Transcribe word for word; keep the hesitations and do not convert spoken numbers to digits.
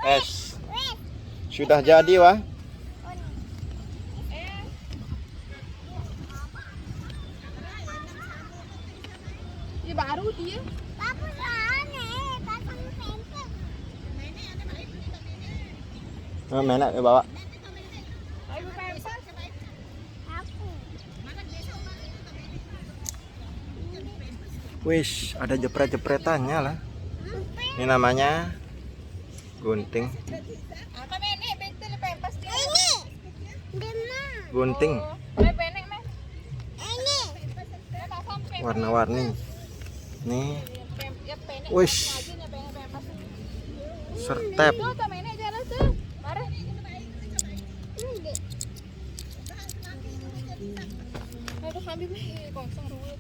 Wes. Sudah jadi, wah. Ini baru dia. Nah, menek ya, bawa. Wis, ada jepret-jepretannya lah. Ini namanya gunting. Apa menek betul pempas dia? Gunting Menek menek. Warna-warni. Nih. Wis. Sertep. Tuh, tuh menek jalan tuh. Mari. Aduh, ambil nih kosong dulu.